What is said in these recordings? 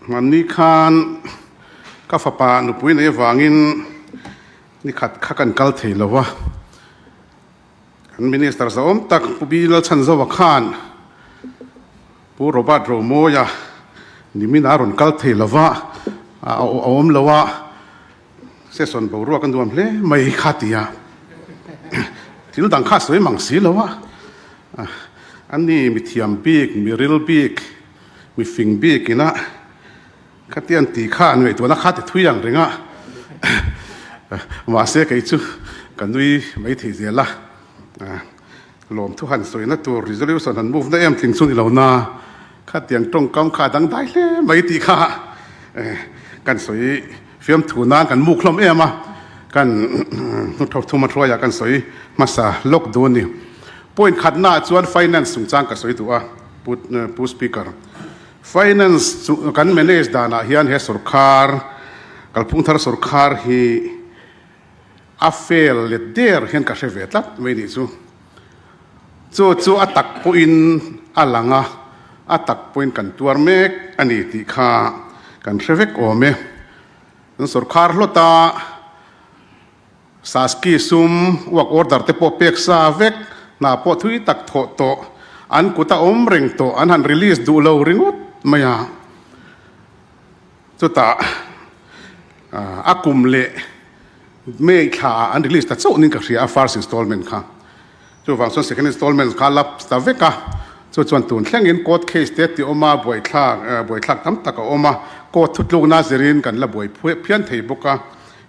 Hmanni khan ka fapa nupui nei avangin nikhat kha kan kal thei lo a. Kan Minister zahawm tak Pu Bi Lalchhanzova khan Pu Robert Romawia nimin a rawn kal thei lo va, a awm lo a, session boruak a nuam hle mai kha ti a, thil dang kha a sawi mang si lo a, ani mithiam bik, miril bik, mifing bik ina khatiang tih kha an ngaihtuahna kha ti thui ang reng a, mahse kei chu ka nui mai thei zel a. Lawmthu han sawina tur resolution han move na em tling chu ni lo na, khatiang tawngkam kha a dangdai hle mai tih kha kan sawi fiamthu nan kan muk hlawm em a, kan hnutho thum a hruaiah kan sawi hmasa lawk duh a ni. Point khatnaah chuan finance chungchang ka sawi duh a, Pu Speaker. Finance chu kan manage danah hian he sorkar, kalphung thar sorkar hi, A fail let der hian ka hre ve tlat mai nih chu. Chu chu a tak pawhin a lang a, a tak pawhin kan tuar mek a ni tih kha kan hre vek awm e. Kan sorkar hlawt a, Saski sum work order te pawh pek sa vek, hna pawh thui tak thawh tawh, an kut a awm reng tawh, an han release duh lo ringawt mai a. Chutah a kum leh May thla ah an release ta chauh nin ka hria a first installment kha. Chuvang chuan second installment kha lapse ta vek a, chu chuan tun thlengin court case te ti awm a, buaithlak buaithlak tam tak a awm a, court thutlukna zirin kan la buai phian thei bawk a.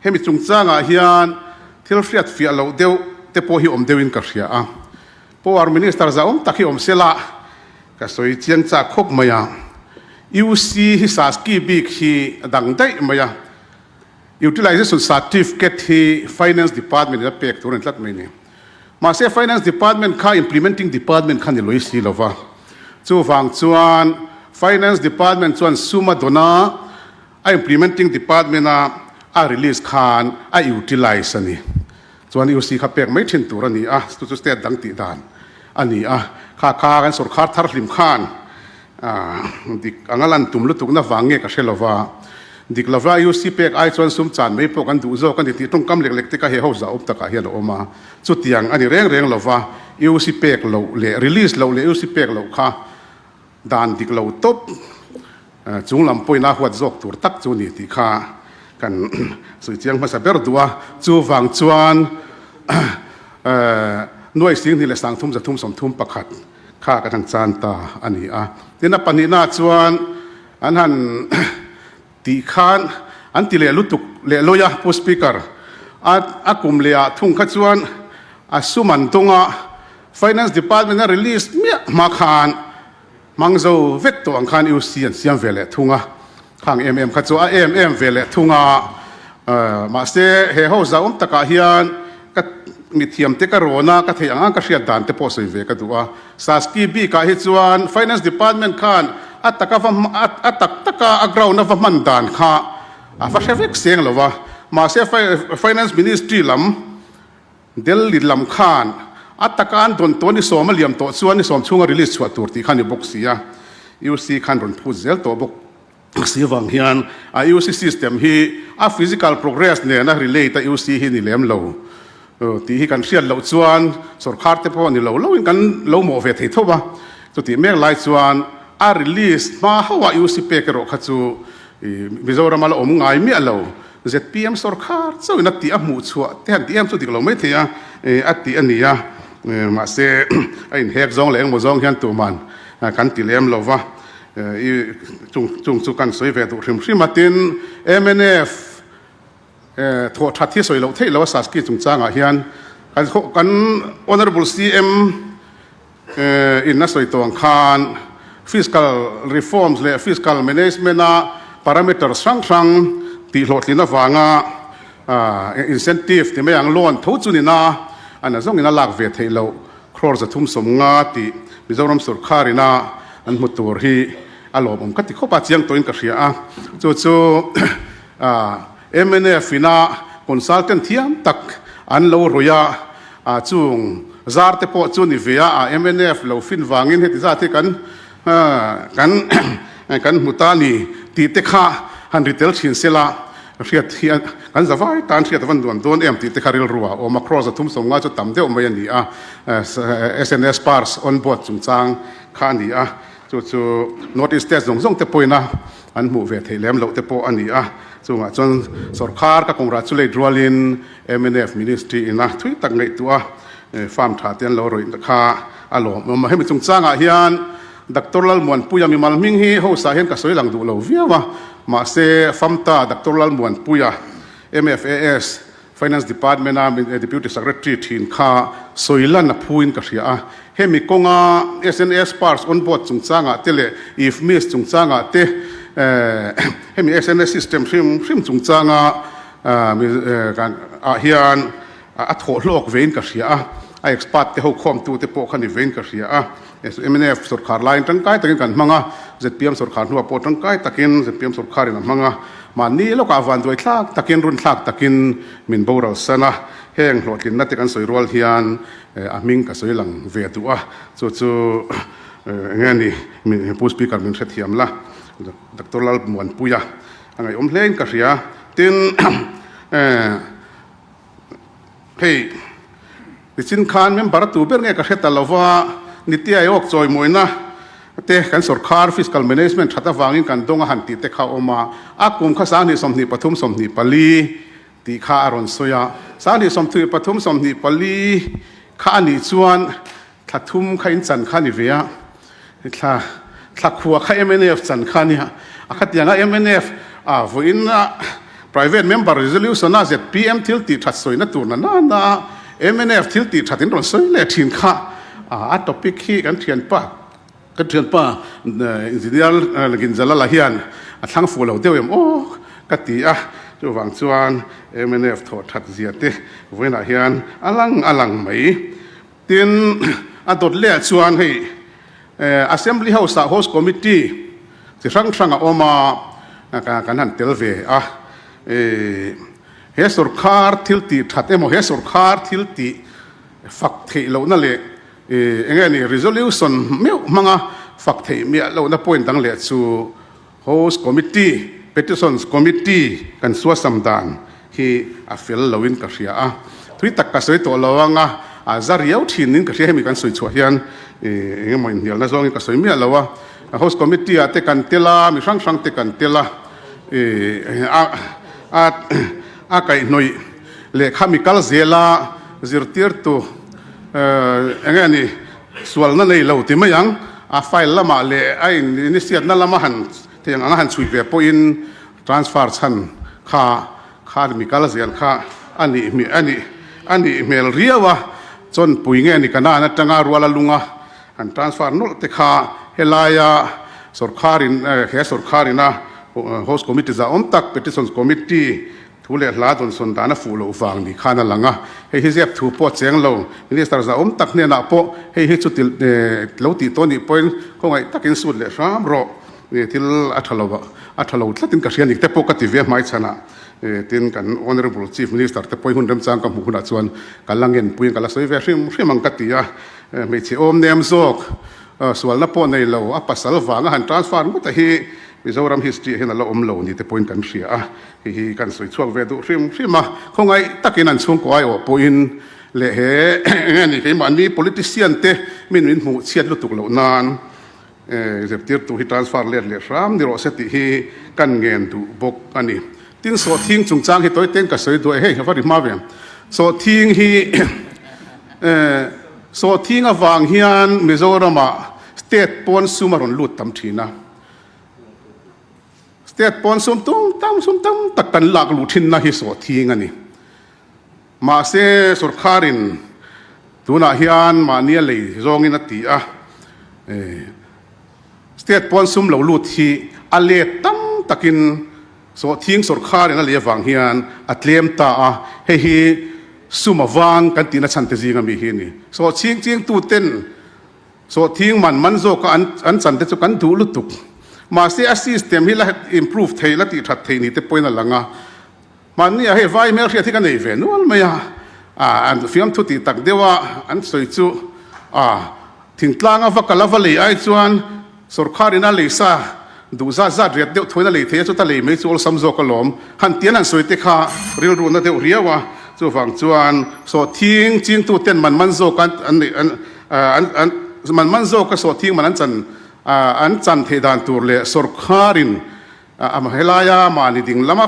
Hemi chungchangah hian thil hriat fiah loh deuh te pawh hi awm deuhin ka hria a. Power Minister zahawm tak hi awm sela ka sawi chiang chak khawp mai a. UC hi Saski bik hi a dang daih mai a. Utilization Certificate hi Finance Department in a pek tur a ni tlat mai ni. Mahse Finance Department kha Implementing Department kha ni lawih si lo va. Chuvang chuan Finance Department chuan sum a dawn a, a Implementing Department a a release khan a utilize a ni. Chuan UC kha pek mai thin tur a ni a, chu chu state dang tih dan a ni a. Kha kha kan sorkar thar hlim khan dik anga lan tum lutukna vang nge ka hre lova, dik lova UC pek ai chuan sum chan mai pawh kan duh zawk a ni tih tawngkam lek lek te kha he ho zah awm takah hian a awm a. Chutiang a ni reng reng lova, UC pek loh leh release loh leh UC pek loh kha Dan dik lo tawp chung lam pawhin a huat zawk tur tak chu ni tih kha kan sawi chiang hmasa ber duh a. Chuvang chuan nuai sing hnih leh sangthum zathum sawmthum pakhat kha kan han chan ta a ni a. Tin a pahnihnaah chuan an han tih khan an ti leh lutuk leh lawi a, Pu Speaker, a a kum leh ah thung kha chuan a sum an dawng a, Finance Department a release miah hma khan hmang zo vek tawh ang khan UC an siam ve leh thung a, khang em em kha chu a em em ve leh thung a, mahse he ho zauhawm takah hian ka mithiam te ka rawn a, ka theih ang ang ka hriat dan te pawh sawi ve ka duh a. Saski bikah hi chuan Finance Department khan a taka va a tak taka a ground a va hman dan kha a va hre vek seng lo va, mahse Finance Ministry lam Delhi lam khan a taka an dawn tawh ni sawm a liam tawh chuan ni sawm chhunga release chhuah tur tih kha ni bawk si a, UC khan rawn phut zel tawh bawk si vang hian a UC system hi a physical progress nena relate a UC hi ni lem lo tih hi kan hriat loh chuan sorkar te pawh ni lo loin kan lo mawh ve thei tho a, chutih mek lai chuan a release hma hauh a UC pek erawh kha chu Mizoram a la awm ngai miah lo. ZPM sorkar chauhin a tih a hmuh chhuah te han tih em chu dik lo mai thei a, a tih a ni a, mahse a inhek zawng leh engmaw zawng hian tuman kan ti lem lo va, i chung chung chu kan sawi ve duh hrim hrim a, tin mnf thawh that hi sawi loh theih lo a Saski chungchangah hian kan kan Honourable CM In a sawi tawh ang khan fiscal reforms leh fiscal management a parameters hrang hrang tih hlawhtlin avanga incentive ti mai ang loan tho chu nina a na zawngin a lak ve theih loh crore 350 tih Mizoram sorkar ina an hmu tur hi a lawmawm ka ti khawp a, chiang tawhin ka hria a, chu chu mnf ina consultant thiam tak an lo rawih a, chung zar te pawh chu ni ve a, a mnf lo fin vangin heti zat hi kan kan kan hmu ta ni. tih te kha han ri tel thin sela hriat hi kan zavai tan hriat a van nuam dawn em tih te kha rilru ah a awm a. Crore 350 chu tam deuh mai a ni a, SNS pars on board chungchang kha a ni a, chu chu North East state zawng zawng te pawhin a an hmuh ve theih lem loh te pawh a ni a. Chungah chuan sorkar ka congratulate rualin mnf ministry ina thui tak ngaihtuah a farm tha te an lo rawih kha a lawmawm a. Hemi chungchangah hian Doctor Lalmuanpuia mimal hming hi house ah hian ka sawi lang duh lo viau a, mahse FAMTA Doctor Lalmuanpuia MFAS Finance Department a Deputy Secretary thin kha sawi lan a phuin ka hria a. Hemi kawnga SNS Pars on board chungchangah te leh IFMIS chungchangah te hemi SNS system hrim hrim chungchanga ah hian a thawh hlawk vein ka hria a, a expert te ho khawmtu te pawh kha ni vein ka hria a. Mnf sawrkhar laiin tangkai takin kan hmang a, zpm sawrkhar hnuah pawh tangkai takin zpm sawrkharin a hmang a, mahni lawkah vanduai thlak takin run thlak takin min boral san a, heng hlawhtlinna te kan sawi rual hian a hming ka sawi lang ve duh a, chu chu eng nge ni Pu Speaker min hrethiam la, Doctor Lalmuanpuia a ngaihawm hlein ka hria, tin Hei, nichin khan member tu ber nge ka hre ta lova, Niti Aayog chawimawina te kan sorkar fiscal management that avangin kan dawng a han tih te kha a awm a, a kum kha 2023 24 tih kha a rawn sawi a, 2023 24 kha a nih chuan Thla thum kha in chan kha ni ve a, thla thla khua kha mnf chan kha nia, a khatianga mnf a vawiin a private member resolution a zpm thil tih that sawina tur na nana a mnf thil tih that in rawn sawi leh thin kha a topic hi kan thianpa kan thianpa engineer Ginjalala hian a thlang fuh lo deuh em aw ka ti a, chuvang chuan mnf thawh that zia te vawiinah hian a lang a lang mai. Tin, a dawt leh chuan hei Assembly House ah Host Committee chi hrang hrang a awm a, kan han tel ve a. He sorkar thil tih that emaw he sorkar thil tih fak theih lohna leh eng nge ni resolution meuh hmanga fak theih miah lohna point dang leh chu Host Committee, Petitions Committee kan suasam dan hi a fel loin ka hria a, thui tak ka sawi tawh lo ang a, a za riau thinin ka hria hemi kan sawi chhuah hian eng emaw inhnialna zawngin ka sawi miah lo a, Host Committee ah te kan tel a, mi hrang hrang te kan tel a, a a kaihhnawih lehkha mi kal zel a zirtirtu eng nge ni Sualna nei lo ti mai ang, a file lamah leh a inisiatna lama han thei ang anga han chhui ve pawhin transfer chhan kha kha mi kal zel kha a nih hmel a nih a nih hmel riau a, chawnpui nge ni Kanan atanga ruala lunga han transfer nawlh te kha helaia sawrkharin he sawrkharina host committee zahawm tak petitions committee Thu leh hla dawnsawn dan a fuh loh vang ni khan a lang a, hei hi ziak thu pawh a cheng lo. Minister zahawm tak hnenah pawh hei hi chu lo tih tawh nih pawhin khawngaih takin sut leh hram rawh. Thil a tha lo a tha lo tlatin ka hria nik te pawh ka ti ve hmaichhanah. Tin, kan Honourable Chief Minister te pawhin hun remchang ka hmuh hunah chuan ka la ngenpuiin ka la sawi ve hrim hrim ang ka ti a. Hmeichhe awm nem zawk sualna pawh nei lo a pasal vanga han transfer ngawt a hi Mizoram history ah hian a la awm lo ni te pawhin kan hria a. Hei hi kan sawi chhuak ve duh hrim hrim a, khawngaih takin an chhungkaw aiawh pawhin leh he eng nge ni keimahni politician te min min hmuh chhiat lutuk loh nan zirtirtu hi transfer let leh hram ni rawh se tih hi kan ngen duh bawk a ni. Tin sawhthing chungchang hi tawi teng ka sawi duh e, hei a va ri hma ve. Sawhthing hi sawhthing avang hian Mizoramah state pawn sum a rawn lut tam thin a. State pawn sum tum tam sum tam tak kan lak luh thinna hi sawhthing a ni. Mahse sorkharin tunah hian mahnia lei zawngin a ti a, state pawn sum lo lut hi a let tam takin sawhthing sorkharin a lei avang hian a tlem ta a, hei hi sum avang kan tihna chhan te zinga mi hi a ni. Sawhching chingtuten Sawhthing man man zawka an an chan te chu kan duh lutuk. Mahse a system hi la improve thei la tih that thei ni te pawhin a lang a. Mahni ah hei vai hmelhriat hi ka nei ve nual mai a, ah an fiamthu tih tak deuh a an sawi chu ah thingtlanga va kal a va lei ai chuan sorkharin a lei sa. Duh zat zat riat deuh thuain a lei thei a, chuta lei mai chu awlsam zawk alawm. Han tian han sawi te kha rilru na deuh riau a, chuvang chuan sawhthing chingtu ten man man zawk an an an an an man man zawk a sawhthing man an chan an chan theih dan tur leh sawrkharin a helaia mahni ding lama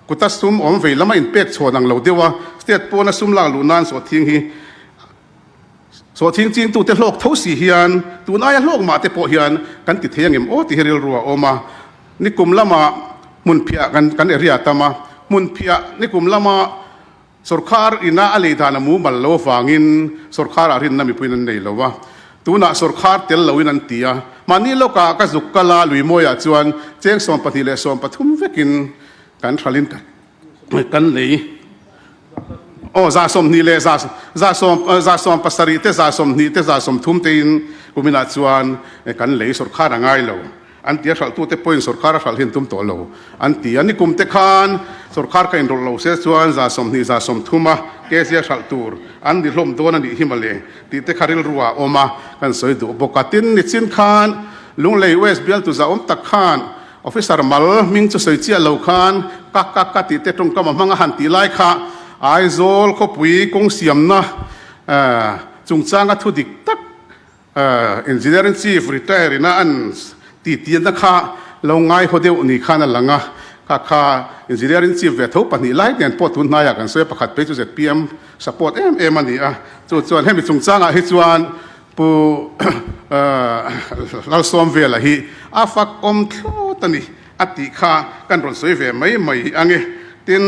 kuta sum awm vei lama inpek chhawn ang lo deuh a, state pawna sum lak luh nan sawhthing hi Sawhthing chingtute hlawk tho si hian tun aia hlawk mah te pawh hian kan ti thei angem aw tih hi rilru a awm a. Nikum lama hmunphiah kan kan area tam a, hmunphiah nikum lama sawrkhar ina a lei dan a mumal lo avangin sawrkharah rinna mipuiin an nei lo a, tunah sawrkhar tel loin an ti a. Mahni lawkah ka zuk kal a, Luimawiah chuan cheng 22 le 30 vekin kan hralhin kan lei. Aw, 20 leh za, 100, 70 te, 20 te, 30 tein kuminah chuan kan lei sawrkhar a ngai lo. An ti a, hralhtute pawhin sawrkhar a hralh hi an tum tawh lo an ti a. Nikum te khan sawrkhar kha inrawlh lo se chuan 20, 30 a kg a hralh tur an ni hlawm dawn a nih hi mawle tih te kha rilru ah a awm a, kan sawi duh bawk a. Tin, nichin khan Lunglei West bialtu zahawm tak khan Officer mal hming chu sawi chiah lo khan ka ka ka tih te tawngkam a hmang a han tih lai kha Aizawl khawpui kawng siamna chungchanga thu dik tak Engineering Chief retire ina an titianna kha lo ngaihaw deuh ni khan a lang a, kha kha Engineering Chief ve tho pahnih lai nen pawh tun hnaiah kan sawi a, pakhat phei chu zpm support em em a ni a, chu chuan hemi chungchangah hi chuan Pu Lalsawmvela hi a fak awm thlawt a ni a tih kha kan rawn sawi ve mai mai ang e. Tin,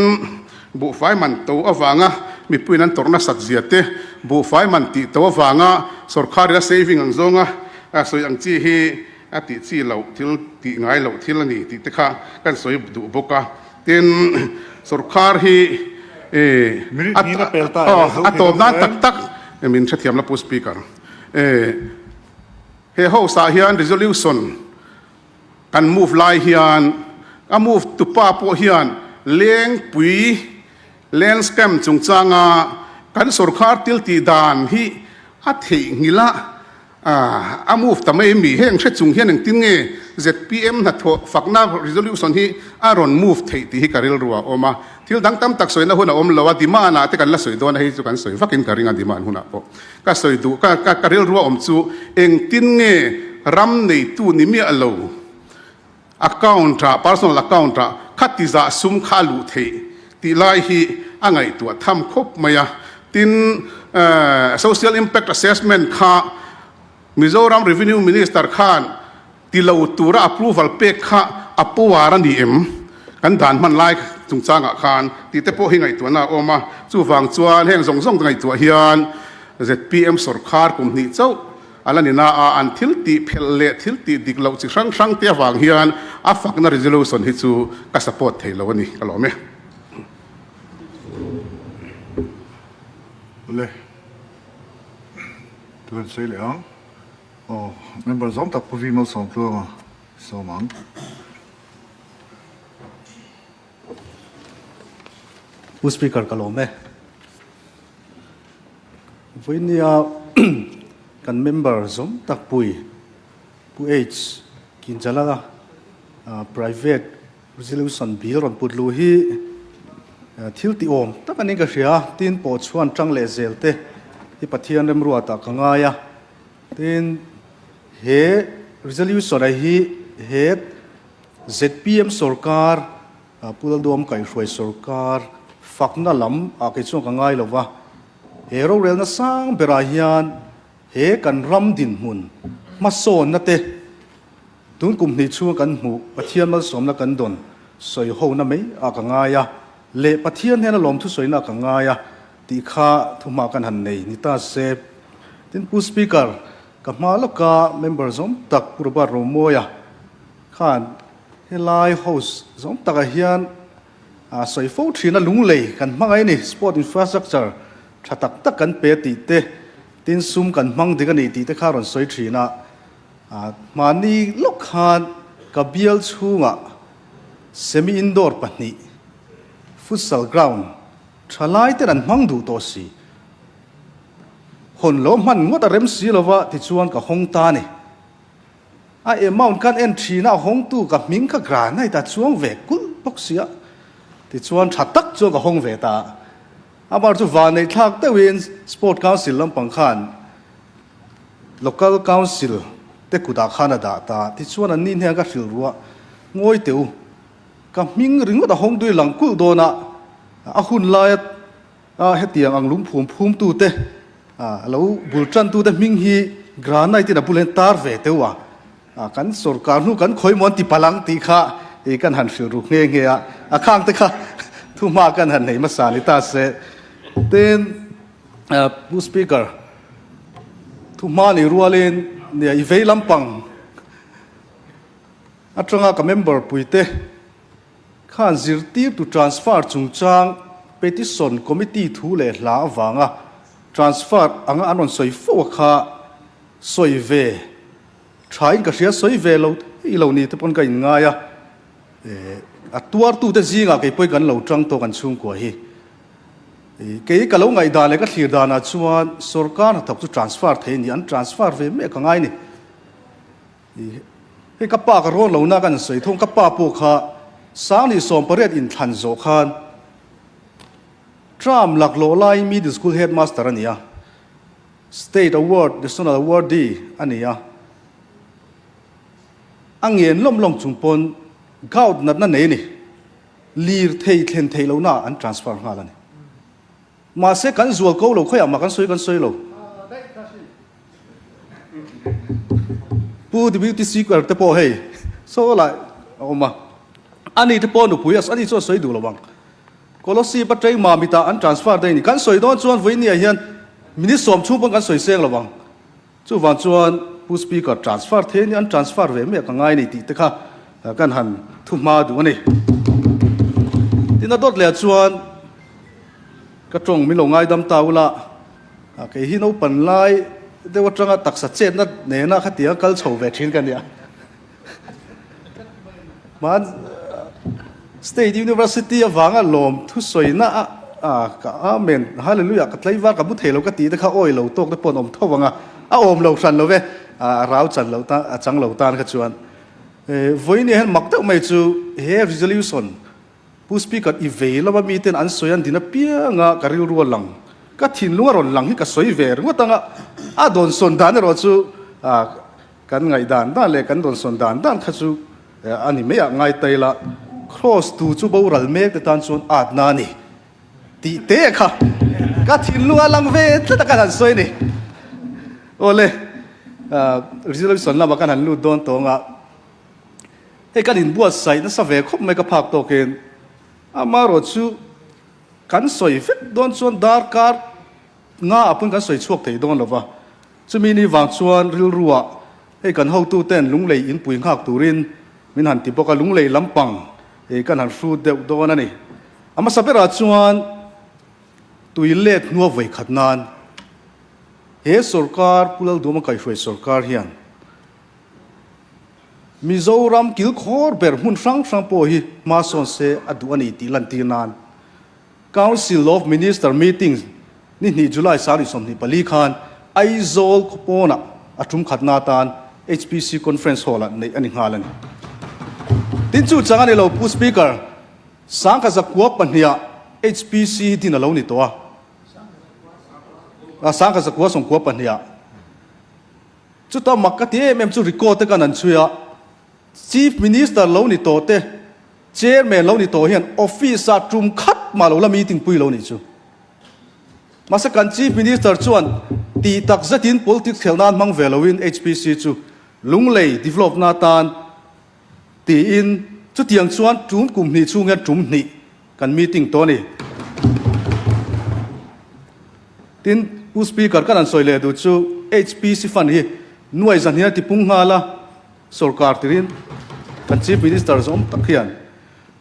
buhfai man to avanga mipuiin an tawrh nasat zia te, buhfai man tih to avanga sawrkhar ila saving ang zawnga sawi ang chi hi a tih chi loh thil tih ngai loh thil a ni tih te kha kan sawi duh bawk a. Tin, sawrkhar hi a tawp nan tak tak min hrethiam la Pu Speaker. He House ah hian resolution kan move lai hian a move tupa pawh hian Lengpui Land Scam chungchanga kan sawrkhar thil tih dan hi a theihnghilh a, A move ta mai mi heng hre chung hian engtin nge zpm hnathawh fakna resolution hi a rawn move theih tih hi ka rilru a awm a. Thil dang tam tak sawina hun a awm lo a, demand ah te kan la sawi dawn a, hei chu kan sawi vakin ka ring a demand hunah pawh ka sawi duh ka ka rilru a awm chu engtin nge ram neitu ni miah lo account ah personal account ah khati zah sum kha a luh theih tih lai hi a ngaihtuah tham khawp mai a. Tin, Social Impact Assessment kha Mizoram Revenue Minister khan ti lo tura approval pek kha a power a ni em? Kan dan hman lai chungchangah khan tih te pawh hi ngaihtuahna a awm a. Chuvang chuan heng zawng zawng ngaihtuah hian zpm sawrkhar kum hnih chauh A la ni na a, an thil tih phelh leh thil tih dik loh chi hrang hrang te avang hian a fakna resolution hi chu ka support thei lo a ni, ka lawm e. Awle, tu kan sawi leh ang. Aw, member zawng tak Pu Vi Malsawmtluanga sawm ang. Pu Speaker ka lawm e. Vawinia kan member zawm tak pui Pu H. Kinjalala private resolution bill rawn put luh hi thil tih awm tak a niin ka hria. Tin pawh chhuan tang leh zel te hi Pathian remruatah ka ngai a. Tin he resolution a hi he zpm sorkar Pu Lalduam kaihhruai sorkar fakna lam ah kei chuan ka ngai lo va, he rorelna sang berah hian he kan ram dinhmun hmasawnna te tun kum hnih chhunga kan hmuh Pathian malsawmna kan dawn sawi hona mai ah ka ngai a, leh Pathian hnena lawmthu sawina ah ka ngai a tih kha thuhma kan han nei ni ta se. Tin Pu Speaker, ka hma lawka member zawm tak Pu Robert Romawia Khan helai house zawng takah hian sawi fo thin a, lunglei kan hmang a ni, sport infrastructure tha tak tak kan pe tih te, tin sum kan hmang dik a ni tih te kha rawn sawi thin a. Hmani lawk khan ka bial chhungah semi indoor pahnih futsal ground tha lai ten an hmang duh tawh si. Hawn lo hman ngawt a rem si lova tichuan ka hawng ta a ni. A amount kan en thin a, a hawngtu ka hming kha granite a chuang ve kulh bawk si a. Tichuan tha tak chuan ka hawng ve ta a. Amah chu vanneih thlak deuhin Sport Council lampang khan Local Council te kutah khan a dah ta. Tichuan an ni hnen ka hrilh ruah ngawi teh u. Ka hming ringawt a hawng tui lang kulh dawn a, a hun laia hetiang ang lungphum phumtute lo bul tantute hming hi granite in a bul hian tar ve teuh a, kan sorkar hnu kan khawi maw an ti palh ang tih kha kan han hrilh ru nghe nghe a, a khang te kha thuhma kan han nei hmasa ni ta se. Tin, Pu Speaker, thuhma ni rualin nia i vei lampang Atanga ka member puite khan zirtirtu transfer chungchang petition committee thu leh hla avanga transfer anga an rawn sawi fo a kha sawi ve thain ka hria sawi ve lo thei lo ni te pawn ka inngai a, a tuartute zingah kei pawhin kan lo tang tawk an chhungkua hi. Kei ka lo ngaihdan leh ka thlir danah chuan sorkar hnathawk chu transfer thei a ni, an transfer ve mek a ngai a ni. Hei ka pa ka rawn lohna kan sawi thung, ka pa pawh kha Sangni 18 inthlan zawh khan term laklawh laiin middle school headmaster a ni a, state award, national awardee a ni a, a ngen lawm lawm chung pawn gout natna nei a ni, lirthei thlen theih lohna an transfer nghal a ni. Mahse kan zual ko lo khawiah mah kan sawi kan sawi lo. Pu Deputy Speaker te pawh hei saw lai a awm a, ani te pawh nupui a, ani chuan sawi duh lo ang. Kolosip atang Mamitah an transfer daih a ni. Kan sawi dawn chuan vawinia hian minute sawm chhung pawn kan sawi seng lo ang. Chuvang chuan Pu Speaker transfer thei a ni, an transfer ve mai a ka ngai a ni tih te kha kan han thu hma duh a ni. Tin a dawt leh ah chuan ka tawng min lo ngaidam ta ula, Kei hi naupan lai deuh atanga taksa chetna nena khatiang kal chho ve thin ka nia. Hman State University avanga lawm thusawina a ka Amen Hallelujah ka tlaivar ka mu thei lo ka tih te kha awi lo tawk te pawh an awm tho ang a, a awm lo hran lo ve, a rau chan lo tan a chang lo tan kha chuan. Vawiin hian mak deuh mai chu he resolution Pu Speaker, i vei lova miten an sawi an din apianga ka rilru a lang, ka thinlung a rawn lang hi ka sawi ve ringawt anga, a dawnsawn dan erawh chu kan ngaihdan dan leh kan dawnsawn dan dan kha chu a ni mai ah ngai ta ila, Cross tu chu boral mek te tan chuan atna a ni tih te kha ka thinlung a lang ve tlat a kan han sawi a ni. Awle, resolution lamah kan han lut dawn tawng a. Hei kan inbuatsaih nasa ve khawp mai ka phak tawkin amaherawh chu kan sawi vek dawn chuan darkar nga ah pawn kan sawi chhuak thei dawn lova, chumi ni vang chuan rilruah hei kan hotuten lunglei inpui nghak turin min han ti bawk a, lunglei lampang kan han hrut deuh dawn a ni. A hmasa berah chuan tui let hnua vawi khat nan he sorkar Pu Lalduama kaihhruai sorkar hian Mizoram kilkhawr ber hmun hrang hrang pawh hi hma sawn se a duh a ni tih lantir nan Council of Minister meeting ni hnih July 24 khan Aizawl khawpawnah a tum khatna atan HPC Conference Hall-ah neih a ni nghal a ni. Tin chu chang a ni lo Pu Speaker, 1902 HPC hi din a lo ni tawh a, 1992. Chuta mak ka ti em em chu record te kan an chhui a, Chief Minister lo ni tawh te, Chairman lo ni tawh hian office ah tum khat mah lo la meeting pui lo nih chu. Mahse kan Chief Minister chuan tih tak zetin politics khelh nan hmang ve loin HPC chu Lunglei develop na atan tiin chutiang chuan tum kum hnih chhung hian tum hnih kan meeting tawh a ni. Tin, Pu Speaker, kan han sawi leh duh chu HPC Fund hi nuai zan hian a tipung nghal a, sorkar tirin kan Chief Minister zawm tak hian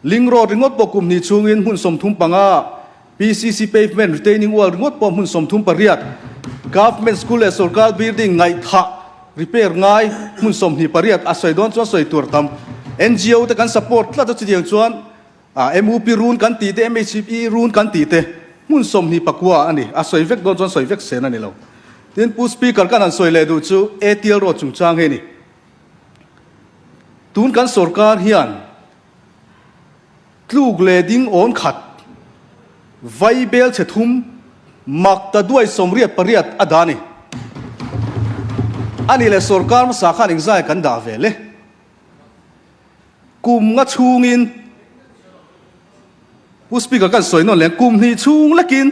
Link Road ringawt pawh kum hnih chhungin hmun 35, PCC Pavement Retaining Wall ringawt pawh hmun 38, Government School leh sorkar building ngaihthah repair ngai hmun 28 a sawi dawn chuan sawi tur tam. NGO te kan support tlat a chutiang chuan MUP run kan tih te, MHP run kan tih te hmun 29 a ni. A sawi vek dawn chuan sawi vek sen a ni lo. Tin, Pu Speaker kan han sawi leh duh chu ATL Road chungchang hi a ni. Tun kan sorkar hian tluk leh ding awn khat, vai bel chhe thum, mak ta duai 88 a dah a ni. A nih leh sorkar hmasa khan engzai kan dah ve le? Kum nga chhungin Pu Speaker kan sawi nawn leh ang, kum hnih chhung lekin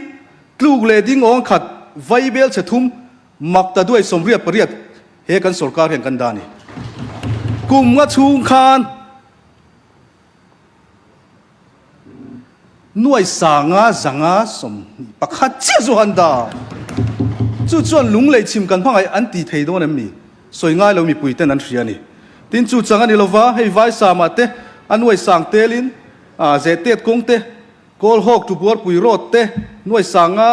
tluk leh ding awn khat, vai bel chhe thum, mak ta duai 88 he kan sorkar hian kan dah a ni. Kum nga chhung khan Nuai sanga zanga 21 chiah chu han dah. Chu chuan lunglei chhim kan hmangaih an ti thei dawn em ni? Sawi ngai lo mipui ten an hria a ni. Tin chu chang a ni lova, hei Vaisama te a nuai sang telin Zehtet kawng te, Kawlhawk Tubuarpui road te nuai sanga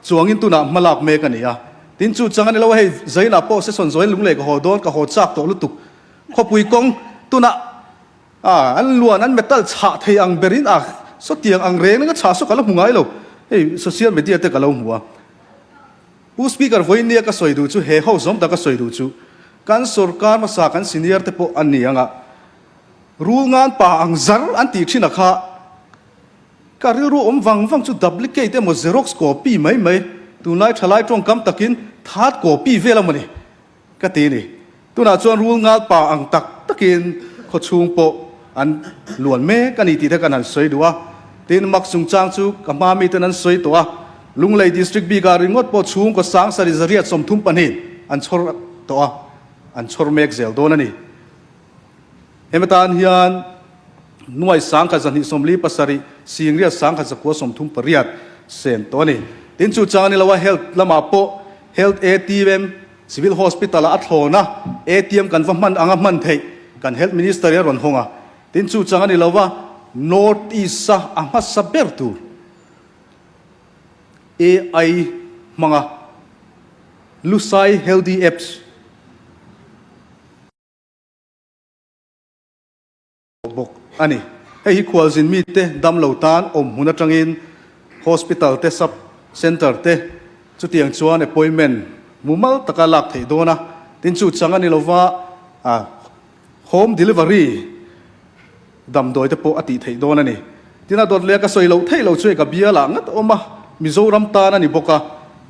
chuangin tunah hma lak mek a ni a. Tin chu chang a ni lo a, hei Zainah pawh session zawhin lunglei ka haw dawn, ka haw chak tawh lutuk. Khawpui kawng tunah A, an luan, an metal chhah thei ang berin a, sawtiang ang reng reng a chhah saw ka lo hmu ngai lo. Hei social media te ka lo hmu a. Pu Speaker vawiin nia ka sawi duh chu, he ho zawm tak ka sawi duh chu, kan sorkar hmasa kan senior te pawh an ni ang a, rul ngan pa ang zar an tih thin a kha, ka rilru awm vang vang chu duplicate emaw xerox copy mai mai, tunlai thalai tawngkam takin third copy vel a maw ni. Ka ti ni. Tunah chuan rul ngal pa ang tak takin khawchhung pawh an luan mek a ni tih te kan han sawi duh a. Tin, mak chungchang chu ka hma miten an sawi tawh a. Lunglei District bikah ringawt pawh chhungkaw sang sarih zariat 32 an chhawr tawh a, an chhawr mek zel dawn a ni. Hemi tan hian nuai 1247, singriat 1138 sen tawh a ni. Tin, chu chang a ni lo a, health lamah pawh health ATM, Civil Hospital ah a thlawn a, ATM kan va hman anga hman theih kan Health Minister hi a rawn hawng a, tin chu chang a ni lo va, North East a a hmasa ber tur AI hmanga Lusai Healthy Apps, bawk a ni. Hei hi khualzin mite damlo tan awm hmun atangin hospital te sub centre te chutiang chuan appointment mumal taka lak theih dawn a, tin chu chang a ni lova home delivery damdawi te pawh a tih theih dawn a ni. Tin a dawt leh ka sawi loh theih loh chu hei ka bial ah ngat a awm a, Mizoram tan a ni bawk a,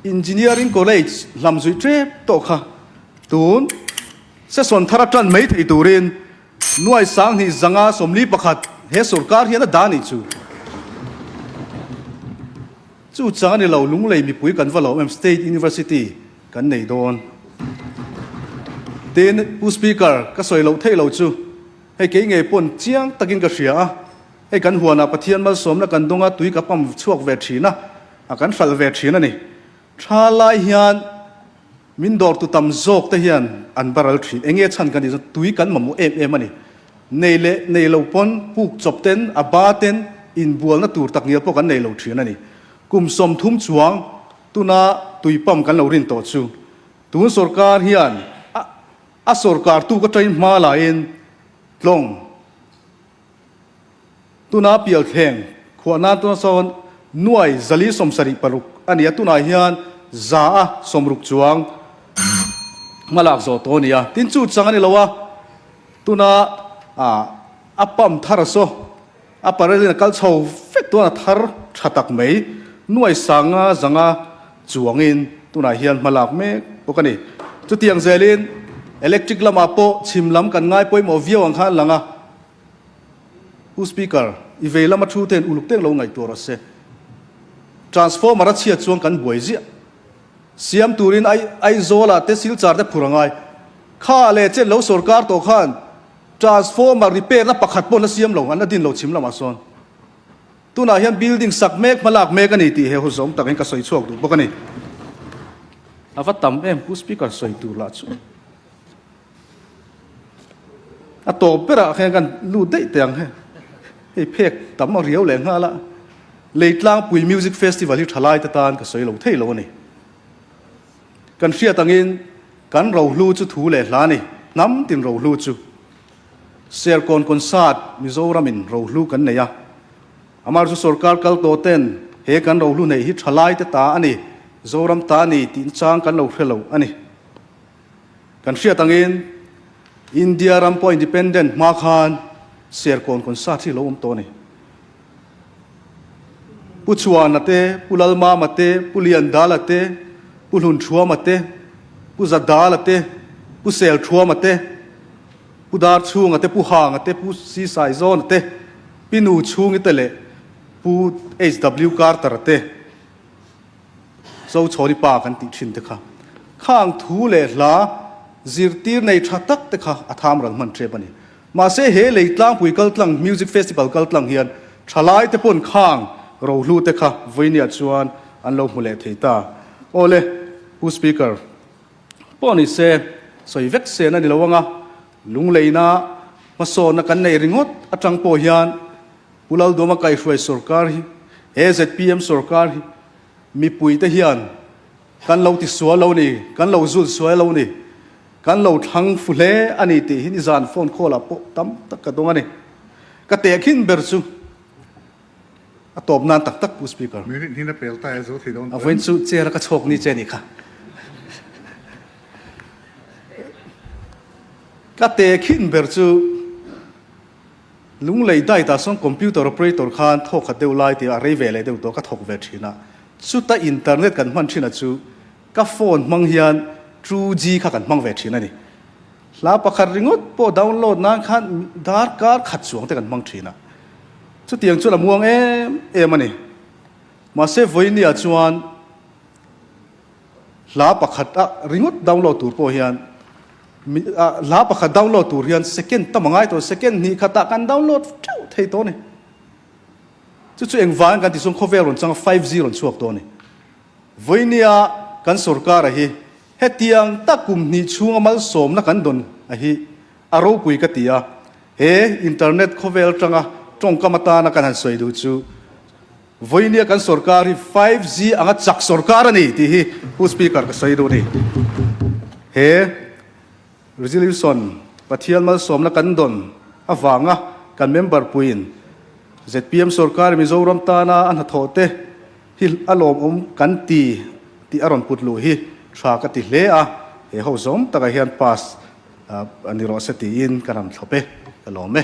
Engineering College hlamzuih tep tawh kha tun session thar atan mai thei turin Nuai 2251 he sorkar hian a dah nih chu. Chu chang a ni lo, Lunglei mipui kan va lo em State University kan nei dawn. Tin, Pu Speaker, ka sawi loh theih lo chu, hei kei ngei pawn chiang takin ka hria a, hei kan huanah Pathian malsawmna kan dawng a, tui ka pump chhuak ve thin a, a kan hralh ve thin a ni. Tha lai hian Min dawrtu tam zawk te hian an baral thin. Enge chhan kan tih chuan tui kan mamawh em em a ni. Nei leh nei lo pawn puk chawp ten a ba ten inbualna tur tak ngial pawh kan nei lo thin a ni. Kum 30 chuang tuna tui pump kan lo rin tawh chu tun sorkar hian a a sorkar tu ka train hma laiin tlawng Tuna pialthleng khuah nan tuna sawn nuai 476 a ni a, tunah hian za a 60 chuang hmalak zawh tawh a ni a. Tin chu chang a ni lo a, tuna a pump thar a saw, a paralin a kal chho vek tuan a thar tha tak mai nuai sanga zanga chuangin tunah hian hmalak mek bawk a ni. Chutiang zelin electric lamah pawh chhim lam kan ngai pawimawh viau ang khan lang a. Pu Speaker, i vei lama thu ten uluk teng lo ngaihtuah rawh se. Transformer a chhiat chuan kan buai ziah. Siam turin Ai Aizawlah te Silchar te phur a ngai. Kha leh chen lo sorkar tawh khan transformer repair na pakhat pawh na siam lo, an la din lo chhim lamah sawn. Tunah hian building sak mek hmalak mek a ni tih he hu zawm takin ka sawi chhuak duh bawk a ni. A va tam em Pu Speaker sawi tur lah chu. A tawp berah khan kan lut daih teh ang he. Hei phek tam a riau leh nghal a. Leitlangpui Music Festival hi thalai te tan ka sawi lo thei lo a ni. Kan hriat angin kan rohlu chu thu leh hla a ni. Hnam tin rohlu chu. Serkawn Concert Mizoramin rohlu kan nei a. Amar chu sorkar kal tawh ten he kan rohlu neih hi thalai te ta a ni, Zoram ta a ni tih chang kan lo hre lo a ni. Kan hriat angin. India ram pawh independent hma khan Serkawn concert hi a lo awm tawh a ni. Pu Chhuana te, Pu Lalmama te, Pu Liandala te, Pu Hlunthuama te, Pu Zadala te, Pu Selthuama te, Pu Darchhunga te, Pu Hanga te, Pu Sisaizawna te, Pi Nuchhungi te leh Pu HW Carter-a te, Zochhawni pa kan tih thin te kha. Khang thu leh hla zirtir nei tha tak te kha a tham ral hman tep a ni. Mahse he lei tlangpui kaltlang Music Festival kaltlang hian thalai te pawn khang rohlu te kha vawinia chuan an lo hmu leh thei ta. Awle, Pu Speaker, pawh ni se sawi vek sen a ni lo anga lungleina hmasawnna kan neih ringawt atang pawh hian Pu Lalduama kaihhruai sorkar hi, he zpm sorkar hi mipui te hian kan lo ti sual lo ni, kan lo zul sual lo ni, kan lo thlang fu hle a ni tih hi nizan phone call ah pawh tam tak ka dawng a ni. Ka tehkhin ber chu a tawp nan tak tak Pu Speaker. Minute hnin a pel ta e zo thei dawn A vawiin chu chair a ka chhawk ni che ni kha. Ka tehkhin ber chu Lunglei diet ah sawn computer operator khan thawk khat deuh lai tih a rei ve leh deuh tawh ka thawk ve thin a, chuta internet kan hman thin a chu ka phone hmang hian 2G kha kan hmang ve thin a ni. Hla pakhat ringawt pawh download nan khan darkar khat chuang te kan hmang thin a, chutiang chuan a muang em em a ni. Mahse vawinia chuan Hla pakhat a ringawt download tur pawh hian hla pakhat download tur hian second tam a ngai tawh, second hnih khatah kan download theuh thei tawh a ni. Chu chu engvangin kan ti chuan khawvel rawn changa 5G rawn chhuak tawh a ni. Vawinia kan sorkara hi hetiang tak kum hnih chhunga malsawmna kan dawn a hi a ropui ka ti a, he internet khawvel atanga tawngkam atana kan han sawi duh chu Vawinia kan sorkar hi 5G anga chak sorkar a ni tih hi Pu Speaker ka sawi duh a ni. He resolution Pathian malsawmna kan dawn avanga kan member puiin zpm sorkar Mizoram tana a hnathawh te hi a lawmawm kan ti tih a rawn put luh hi tha ka ti hle a, he ho zawng takah hian pass a ni rawh se tiin ka ram thlawp e, ka lawm e.